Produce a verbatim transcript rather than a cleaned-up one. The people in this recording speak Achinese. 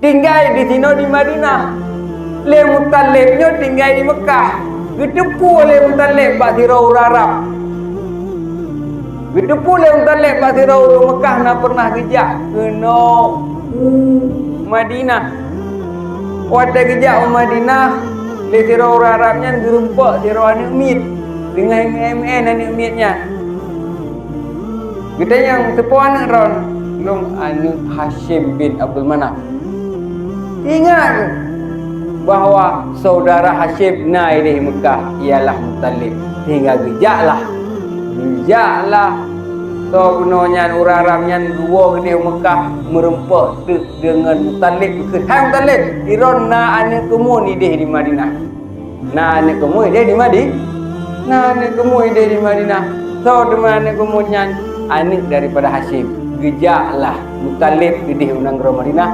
Tinggai di sinoe di Madinah. Lé Muthalib nyoe tinggai di Meukah. Geuteupeue lé Muthalib bak sidroe ureuëng Arab. Geuteupeue lé Muthalib bak sidroe ureuëng Meukah na pernah geujak keunoe u Madinah. Watée geujak u Madinah, lé sidroe ureuëng Arab nyan geurumpok sidroe aneuëk miet, deungon meu'en-meu'en aneuëk miet nyan. Geutanyong, "Soe po aneuëk droe?" "Lôn aneuëk Hasyim bin Abdul Manaf." Ingat bahwa saudara Hasyim na ideh Meukah ialah Muthalib. Sehingga geujaklah. Geujaklah soe bunoe nyan, ureuëng Arab nyan geuwoe keudeh Meukah, meurumpok teuk deungon Muthalib, geukheun, "Hai Muthalib, droeneuh na aneuëk kamoe ideh di Madinah." "Na aneuëk kamoe ideh di Madi-, na aneuëk kamoe ideh di Madinah." "Soe teuma aneuëk kamoe nyan?" "Aneuëk daripada Hasyim." Geujaklah Muthalib keudeh u nanggroe Madinah,